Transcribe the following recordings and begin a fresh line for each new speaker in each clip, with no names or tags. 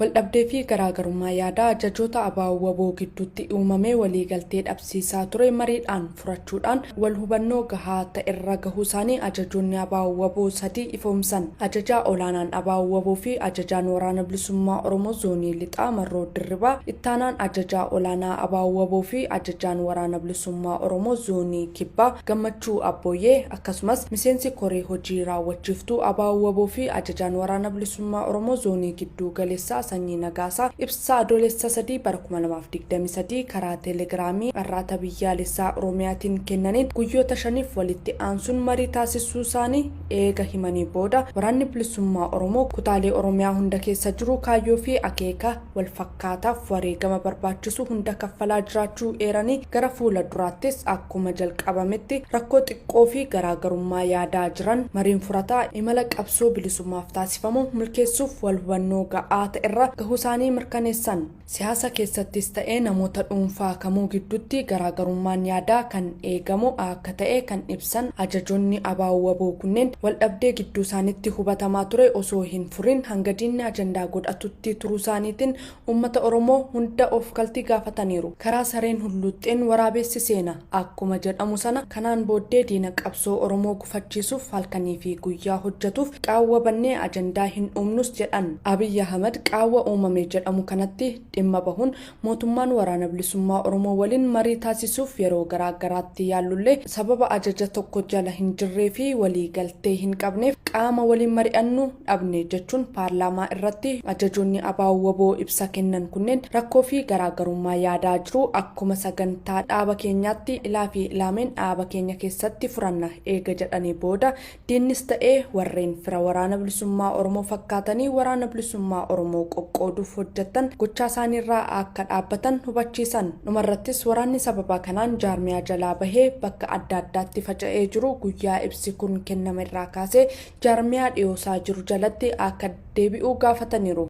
Waldhabdee fi garaagarummaa yaadaa ajajoota ABO-WBO gidduutti uumame waliigaltee dhabsiisaa ture mariidhaan furachuudhaan wal hubannoo gahaa ta'erra gahuu isaanii ajajoonni ABO-WBO 3 ifoomsan. Ajajaa olaanaan ABO-WBO fi ajajaan Waraana Bilisummaa Oromoo Zoonii Lixaa Marroo Dirribaa, Ittaanaan Ajajaa Olaanaa ABO-WBO fi Ajajaan Waraana Bilisummaa Oromoo Zoonii Kibbaa Gammachuu Abbooyyee akkasumas miseensi koree hojii raawwachiiftuu ABO-WBO fi Ajajaan Waraana Bilisummaa Oromoo Zoonii Gidduu Galeessaa Sanyii Nagaasaa ibsa Adoolessa 3 bara 2023 karaa Telegiraamii Arraata Biyyaalessaa Oromiyaatiin kennaniin guyyoota shaniif walitti aansuun marii taasisuusaanii eega himanii booda Waraanni Bilisummaa Oromoo kutaalee Oromiyaa hunda keessa jiru kaayyoo fi akeeka walfakkaataaf wareegama barbaachisu hunda kaffalaa jiraachuu eeranii gara fuula duraattis akkuma jalqabametti rakkoo xiqqoo fi garaagarummaa yaadaa jiran mariin furataa imala qabsoo bilisummaaf taasifamu milkeessuuf wal hubannoo ga'aa ta'erra gahuusaanii mirkaneessan. Siyaasa keessattis ta'e namoota dhuunfaa kamuu gidduutti garaagarummaan yaadaa kan eegamu akka ta'e kan ibsan ajajoonni ABO-WBO kunneen waldhabdee gidduusaanitti hubatamaa ture osoo hin furin hanga diinni ajandaa godhatutti turuusaaniitiin uummata Oromoo hunda oofkaltii gaafataniiru. Karaa sareen hulluuxxeen waraabessi seena akkuma jedhamu sana kanaan booddee diina qabsoo Oromoo gufachiisuuf halkanii fi guyyaa hojjetuuf qaawwa bannee ajandaa hin uumnus jedhan. Abiy Ahmad qaawwa uumame jedhamu kanatti dhimma bahuun mootummaan Waraana Bilisummaa Oromoo waliin marii taasisuuf yeroo garaa garaatti yaallullee sababa ajaja tokko jala hin jirree fi walii galtee hin qabneef qaama waliin mari'annu dhabne jechuun paarlaamaa irratti ajajoonni ABO-WBO ibsa kennan kunneen rakkoo fi garaagarummaa yaadaa jiru akkuma sagantaa dhaaba keenyaatti ilaa fi ilaameen dhaaba keenya keessatti furanna eega jedhanii booda Diinnis ta'ee warreen fira Waraana Bilisummaa Oromoo fakkaatanii Waraana Bilisummaa Oromoo qoqqooduuf hojjettan gochaa isaaniirraa akka dhaabbatan hubachiisan. Dhumarrattis waraanni sababa kanaan jaarmiyaa jalaa bahee bakka adda addaatti faca'ee jiru guyyaa ibsi kun kenname irraa kaasee jaarmiyaa dhiyoosaa jiru jalatti akka deebi'u gaafataniiru.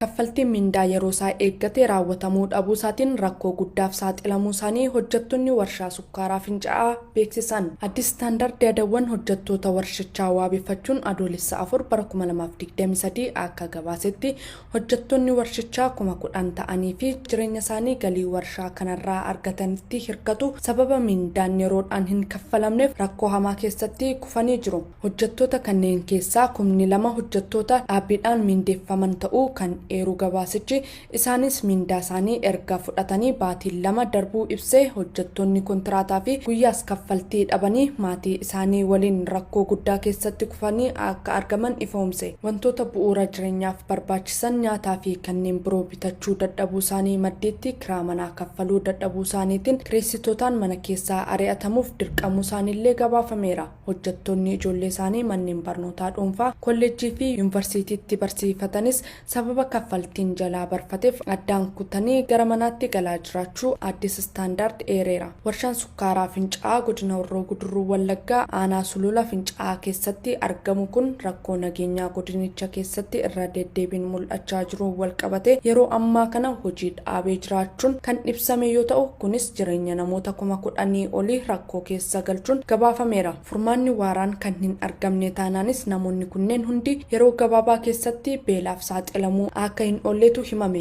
Kaffaltiin mindaa yeroosaa eeggate raawwatamuu dhabuusaatiin rakkoo guddaaf saaxilamuusaanii hojjettonni warshaa sukkaaraa Finca'aa beeksisan. Addis Standard yaadawwan hojjettoota warshichaa waabeffachuun Adoolessa 4 bara 2023 akka gabaasetti hojjettoonni warshichaa 10,000 ta'anii fi jireenya isaanii galii warshaa kanarraa argatanitti hirkatu sababa mindaan yeroodhaan hin kaffalamneef rakkoo hamaa keessatti kufanii jiru. Hojjettoota kanneen keessaa kumni 2 hojjettoota dhaabbiidhaan miindeeffaman ta'uu kan eeru gabaasichi, isaanis miindaa isaanii erga fudhatanii baatiin 2 darbuu ibsee, hojjettoonni kontiraataa fi guyyaas kaffaltii dhabanii maatii isaanii waliin rakkoo guddaa keessatti kufanii akka argaman ifoomse. Wantoota bu'uura jireenyaaf barbaachisan nyaataa fi kanneen biroo bitachuu dadhabuu isaanii maddiitti kiraa manaa kaffaluu dadhabuu isaaniitiin kireessitootaan mana keessaa ari'atamuuf dirqamuu isaaniillee gabaafameera. Hojjettoonni ijoollee isaanii manneen barnootaa dhuunfaa, kolleejjii fi yunvarsiitiitti barsiifatanis sababa kaffaltiin jalaa barfateef addaan kutanii gara manaatti galaa jiraachuu Addis Standard eereera. Warshaan Sukkaaraa Finca'aa Godina Horroo Guduruu Wallaggaa Aanaa Sulula Finca'aa keessatti argamu kun rakkoo nageenyaa godinicha keessatti irra deddeebiin mul'achaa jiruun walqabatee yeroo ammaa kana hojii dhaabee jiraachuun kan ibsame yoo ta'u, kunis jireenya namoota 10,000 olii rakkoo keessa galchuun gabaafameera. Furmaanni waaraan kan hin argamne taanaanis namoonni kunneen hundi yeroo gabaabaa keessatti beelaaf saaxilamuu akka hin oolletu himame.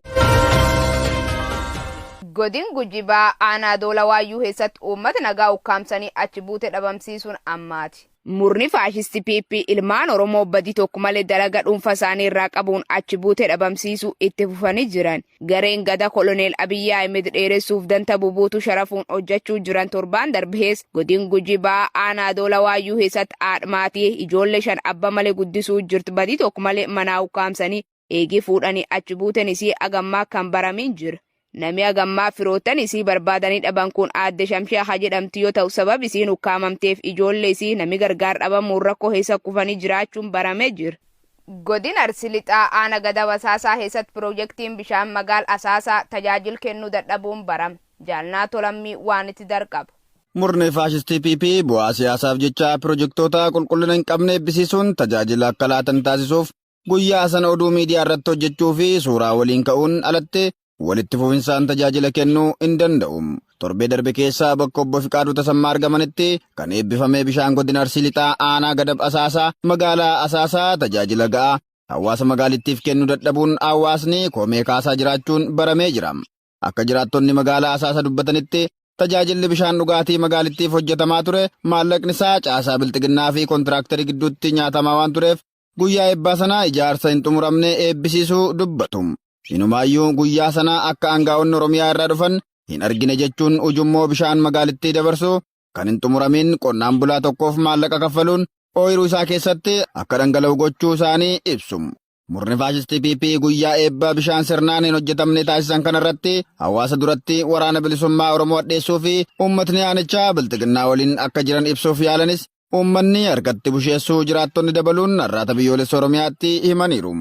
Godin Guji Bahaa Aanaa Doola Waayyuu keessatti uummata nagaa ukkaamsanii achi buute dhabamsiisuun ammaati. Murni faashisti PP ilmaan Oromoo badii tokko malee dalaga dhuunfa isaanii irraa qabuun achi buutee dhabamsiisuu itti fufanii jiran. Gareen gada Koloneel Abiyyi Ahimed dheeressuuf danta bubuutu sharafuun hojjechuu jiran torbaan darbees godin Guji Bahaa Aanaa Doola Waayyuu keessatti haadha maatii ijoollee 5 abba malee guddisuu jirtu badii tokko malee manaa ukkaamsanii eegii fuudhanii achi buuten isii agammaa kan baramiin jira. Nami agammaa firoottan isii barbaadanii dhaban kun aadde Shamshiyaa ha jedhamtu yoo ta'u sabab isiin ukkaamamteef ijoollee isii nami gargaar dhabamuun rakkoo keessa kufanii jiraachuun barame jira. Godin Arsi Lixaa Aana Gadab Asaasaa keessatti Piroojektiin Bishaan Magaal Asaasaa tajaajil kennuu dadhabuun barame. Jaal Naatoo Lammii waan itti dar qaba.
Murni faashistii PP bu'aa siyaasaaf jecha pirojektoota qulqullina hin qabne eebbisiisuun tajaajila akka laatan taasisuuf guyyaa sana oduu miidiyaa irratti hojjechuu fi suuraa waliin ka'uun alatti walitti fufinsaan tajaajila kennuu hin danda'u. Torbee darbe keessa bakka obbo Fiqaaduu Tasammaa argamanitti kan eebbifame bishaan godina Arsii Lixaa aanaa Gadab Asaasaa magaalaa Asaasaa tajaajila ga'aa hawaasa magaalittiif kennu dadhabuun hawaasni komee kaasaa jiraachuun baramee jira. Akka jiraattonni magaalaa Asaasa dubbatanitti, tajaajilli bishaan dhugaatii magaalittiif hojjetamaa ture maallaqni isaa caasaa Bilxiginnaa fi kontiraaktarii gidduutti nyaatamaa waan tureef guyyaa eebbaa sana ijaarsa hin xumuramne eebbisiisuu dubbatu. Inumaayyuu guyyaa sana akka aangaa'onni Oromiyaa irraa dhufan hin argine jechuun ujummoo bishaan magaalittii dabarsu kan hin xumuramin qonnaan bulaa tokkoof maallaqa kaffaluun ooyiruu isaa keessatti akka dhangala'u gochuu isaanii ibsu. Murni faashistii PP guyyaa eebba bishaan sirnaan hin hojjetamne taasisan kanarratti hawaasa duratti Waraana Bilisummaa Oromoo hadheessuu fi uummatni aanichaa Bilxiginnaa waliin akka jiran ibsuuf yaalanis, uummanni harkatti busheessuu jiraattonni dabaluun Arraata Biyyoolessa Oromiyaatti himaniiru.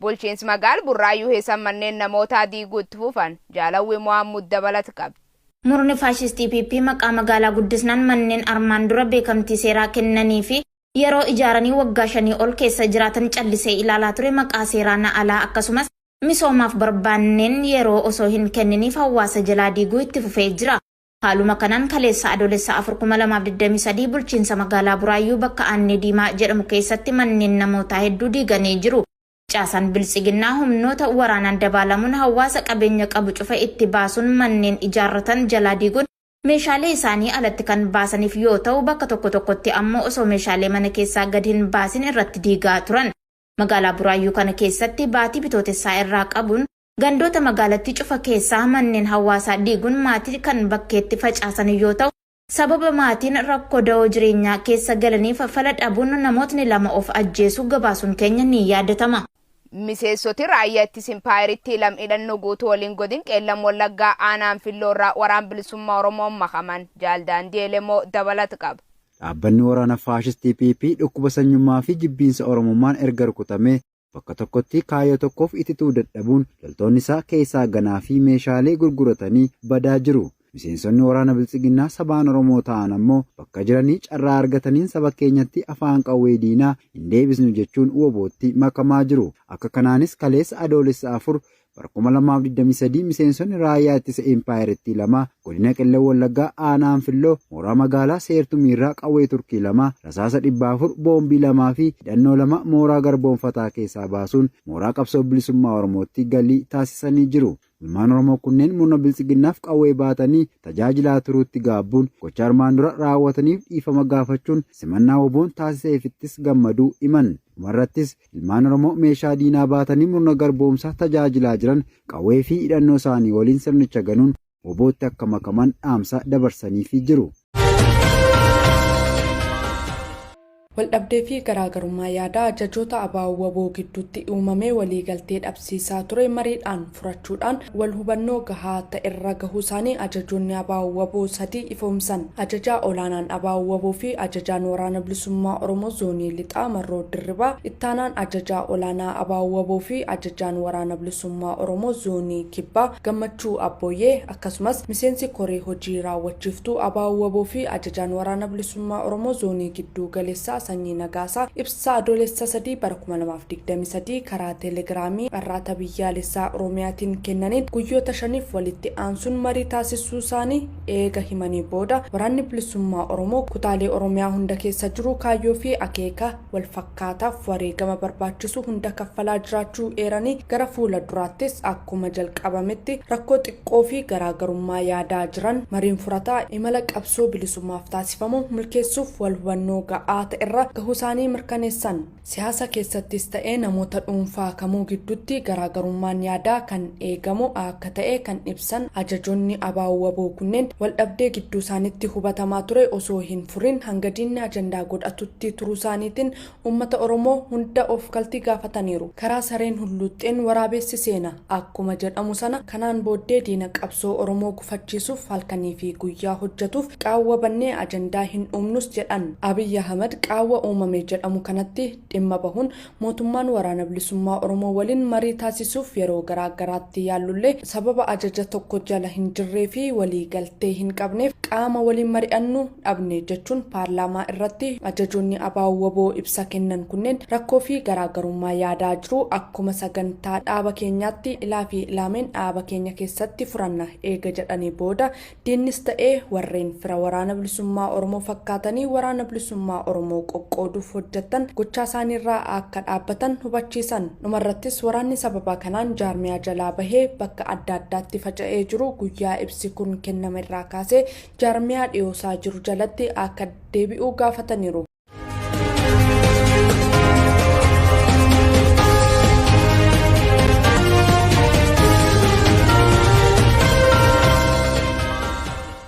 Bulchiinsi magaal Burraayyuu keessa manneen namootaa diiguu itti fufan. Jaalawwi Mohammud dabalata qabdi.
Murni faashistii PP maqaa magaalaa guddisnaan manneen armaan dura beekamtii seeraa kennanii fi yeroo ijaaranii waggaa 5 ol keessa jiraatan callisee ilaalaa ture maqaa seeraan alaa akkasumas misoomaaf barbaanneen yeroo osoo hin kenniniif hawaasa jalaa diiguu itti fufee jira. Haaluma kanaan kaleessa Adoolessa 4, 2023 bulchiinsa magaalaa Buraayyuu bakka Aannee Diimaa jedhamu keessatti manneen namootaa hedduu diiganii jiru. Caasaan Biltsiginnaa humnoota waraanaan dabaalamuun hawaasa qabeenya qabu cufa itti baasuun manneen ijaarratan jalaa diiguun meeshaalee isaanii alatti kan baasaniif yoo ta'u, bakka tokko tokkotti ammoo osoo meeshaalee mana keessaa gadi hin baasin irratti diigaa turan. Magaalaa Buraayyuu kana keessatti baatii Bitootessaa irraa qabuun gandoota magaalattii cufa keessaa manneen hawaasaa diiguun maatii kan bakkeetti facaasan yoo ta'u, sababa maatiin rakkoo da'oo jireenyaa keessa galaniif fala dhabuun namootni 2 of ajjeesuu gabaasuun keenya ni yaadatama.
Miseensoti raayyaa ittisa impaayeritti lam hidhannoo guutuu waliin godin Qeellam Wallaggaa aanaan Filloorraa Waraan Bilisummaa Oromoon makaman. Jaaldaandii Elemoo dabalata qaba.
Dhaabbanni waraana faashistii PP dhukkuba sanyummaa fi jibbiinsa Oromummaan erga rukutamee bakka tokkotti kaayyoo tokkoof itituu dadhabuun loltoonni isaa keessaa ganaa fi meeshaalee gurguratanii badaa jiru. Miseensonni waraana Biltsiginnaa sabaan Oromoo ta'an ammoo bakka jiranii carraa argataniin saba keenyatti afaan qawwee diinaa hin deebisnu jechuun WBOtti makamaa jiru. Akka kanaanis kaleessa Adoolessa 4 bara 2023 miseensonni raayyaa ittisa impaayerittii 2 godina Qellem Wallaggaa aanaa Anfilloo mooraa magaalaa Seertumiirraa qawwee Turkii 2, rasaasa 400, boombii 2 fi hidhannoo 2 mooraa garboomfataa keessaa baasuun mooraa qabsoo bilisummaa Oromootti galii taasisanii jiru. Ilmaan Oromoo kunneen murna Biltsiginnaaf qawwee baatanii tajaajilaa turuutti gaabbuun gocha armaan dura raawwataniif dhiifama gaafachuun simannaa WBOn taasiseefittis gammaduu himan. Dhumarrattis ilmaan Oromoo meeshaa diinaa baatanii murna garboomsaa tajaajilaa jiran qawwee fi hidhannoo isaanii waliin sirnicha ganuun WBOtti akka makaman dhaamsa dabarsaniifii jiru.
Waldhabdee fi garaagarummaa yaadaa ajajoota ABO-WBO gidduutti uumamee waliigaltee dhabsiisaa ture mariidhaan furachuudhaan wal hubannoo gahaa ta'erra gahuu isaanii ajajoonni ABO-WBO sadii ifoomsan. Ajajaa olaanaan ABO-WBO fi ajajaan Waraana Bilisummaa Oromoo Zoonii Lixaa Marroo Dirribaa, ittaanaan ajajaa olaanaa ABO-WBO fi ajajaan Waraana Bilisummaa Oromoo Zoonii Kibbaa Gammachuu Abbooyyee, akkasumas miseensi koree hojii raawwachiiftuu ABO-WBO fi ajajaan Waraana Bilisummaa Oromoo Zoonii Gidduu Galeessaa Sanyii Nagaasaa ibsa Adoolessa 3 bara 2023 karaa Teelegiraamii Arraata Biyyaalessaa Oromiyaatiin kennaniin guyyoota shaniif walitti aansuun marii taasisuu isaanii eega himanii booda, Waraanni Bilisummaa Oromoo kutaalee Oromiyaa hunda keessa jiru kaayyoo fi akeeka walfakkaataaf wareegama barbaachisu hunda kaffalaa jiraachuu eeranii, gara fuula duraattis akkuma jalqabametti rakkoo xiqqoo fi garaagarummaa yaadaa jiran mariin furataa imala qabsoo bilisummaaf taasifamu milkeessuuf wal hubannoo ga'aa ta'erra gahuu isaanii mirkaneessan. Siyaasa keessattis ta'ee namoota dhuunfaa kamuu gidduutti garaagarummaan yaadaa kan eegamu akka ta'e kan ibsan ajajoonni ABO-WBO kunneen, waldhabdee gidduu isaaniitti hubatamaa ture osoo hin furin hanga diinni ajandaa godhatutti turuu isaaniitiin uummata Oromoo hunda of kaltii gaafataniiru. Karaa sareen hulluuxxeen waraabessi seena akkuma jedhamu sana, kanaan booddee diina qabsoo Oromoo gufachiisuuf halkanii fi guyyaa hojjetuuf qaawwa bannee ajandaa hin uumnus jedhan. Abiyyi Ahmad qaawwa uumame jedhamu kanatti dhimma bahuun mootummaan Waraana Bilisummaa Oromoo waliin marii taasisuuf yeroo garaa garaatti yaallullee, sababa ajaja tokko jala hin jirree fi walii galtee hin qabneef qaama waliin mari'annu dhabne jechuun paarlaamaa irratti ajajoonni ABO-WBO ibsa kennan kunneen, rakkoo fi garaagarummaa yaadaa jiru akkuma sagantaa dhaaba keenyaatti ilaa fi ilaameen dhaaba keenya keessatti furanna eega jedhanii booda, diinnis ta'ee warreen fira Waraana Bilisummaa Oromoo fakkaatanii Waraana Bilisummaa Oromoo Qoqqooduuf hojjetan gochaa isaaniirraa akka dhaabbatan hubachiisan. Dhumarrattis waraanni sababa kanaan jaarmiyaa jalaa bahee bakka adda addaatti faca'ee jiru guyyaa ibsi kun kenname irraa kaasee jaarmiyaa dhiyoosaa jiru jalatti akka deebi'u gaafataniiru.